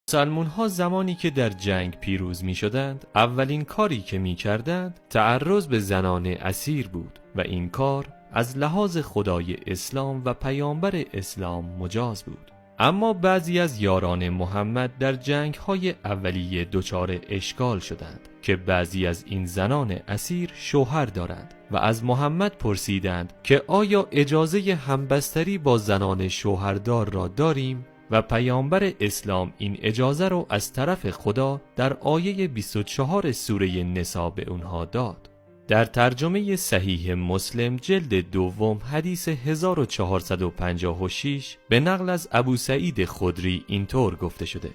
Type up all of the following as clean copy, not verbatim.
مسلمون ها زمانی که در جنگ پیروز می شدند، اولین کاری که می کردند تعرض به زنان اسیر بود و این کار از لحاظ خدای اسلام و پیامبر اسلام مجاز بود. اما بعضی از یاران محمد در جنگ های اولیه دچار اشکال شدند که بعضی از این زنان اسیر شوهر دارند و از محمد پرسیدند که آیا اجازه همبستری با زنان شوهردار را داریم؟ و پیامبر اسلام این اجازه رو از طرف خدا در آیه 24 سوره نساء به اونها داد. در ترجمه صحیح مسلم جلد دوم حدیث 1456 به نقل از ابو سعید خدری اینطور گفته شده: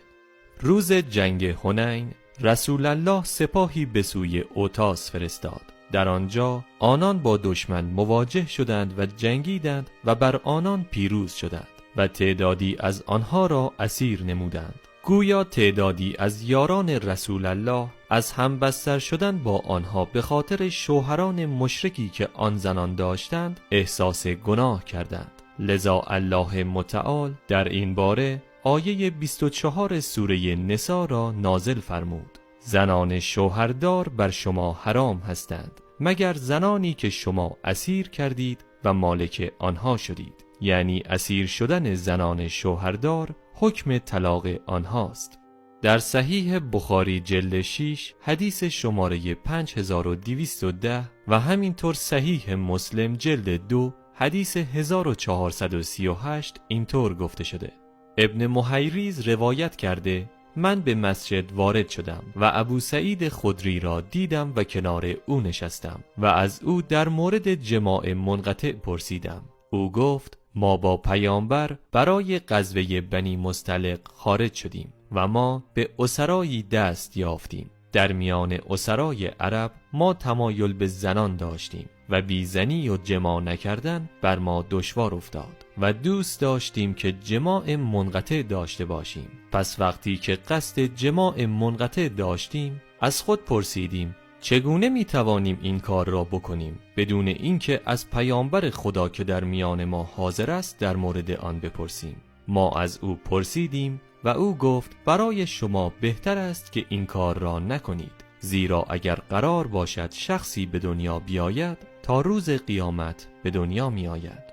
روز جنگ حنین رسول الله سپاهی به سوی اوتاس فرستاد. در آنجا آنان با دشمن مواجه شدند و جنگیدند و بر آنان پیروز شدند و تعدادی از آنها را اسیر نمودند. گویا تعدادی از یاران رسول الله از همبستر شدن با آنها به خاطر شوهران مشرکی که آن زنان داشتند احساس گناه کردند. لذا الله متعال در این باره آیه 24 سوره نساء را نازل فرمود: زنان شوهردار بر شما حرام هستند مگر زنانی که شما اسیر کردید و مالک آنها شدید. یعنی اسیر شدن زنان شوهردار حکم طلاق آنهاست. در صحیح بخاری جلد 6 حدیث شماره 5210 و همینطور صحیح مسلم جلد 2 حدیث 1438 اینطور گفته شده: ابن محیریز روایت کرده من به مسجد وارد شدم و ابو سعید خدری را دیدم و کنار او نشستم و از او در مورد جماع منقطع پرسیدم. او گفت ما با پیامبر برای غزوه بنی مصطلق خارج شدیم و ما به اسرایی دست یافتیم. در میان اسرای عرب ما تمایل به زنان داشتیم و بیزنی و جماع نکردن بر ما دشوار افتاد و دوست داشتیم که جماع منقطع داشته باشیم. پس وقتی که قصد جماع منقطع داشتیم از خود پرسیدیم چگونه می توانیم این کار را بکنیم بدون اینکه از پیامبر خدا که در میان ما حاضر است در مورد آن بپرسیم. ما از او پرسیدیم و او گفت برای شما بهتر است که این کار را نکنید، زیرا اگر قرار باشد شخصی به دنیا بیاید تا روز قیامت به دنیا می آید.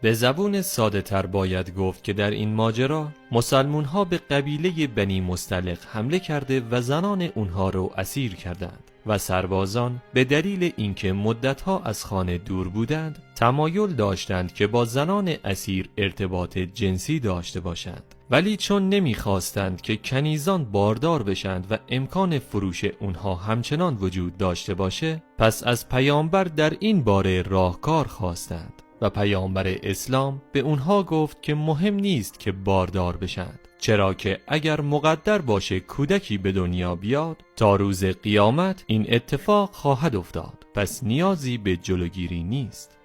به زبون ساده تر باید گفت که در این ماجرا مسلمون ها به قبیله بنی مصطلق حمله کرده و زنان اونها رو اسیر کردند و سربازان به دلیل اینکه مدتها از خانه دور بودند تمایل داشتند که با زنان اسیر ارتباط جنسی داشته باشند، ولی چون نمیخواستند که کنیزان باردار بشند و امکان فروش اونها همچنان وجود داشته باشه، پس از پیامبر در این باره راهکار خواستند و پیامبر اسلام به اونها گفت که مهم نیست که باردار بشند، چرا که اگر مقدر باشه کودکی به دنیا بیاد تا روز قیامت این اتفاق خواهد افتاد، پس نیازی به جلوگیری نیست.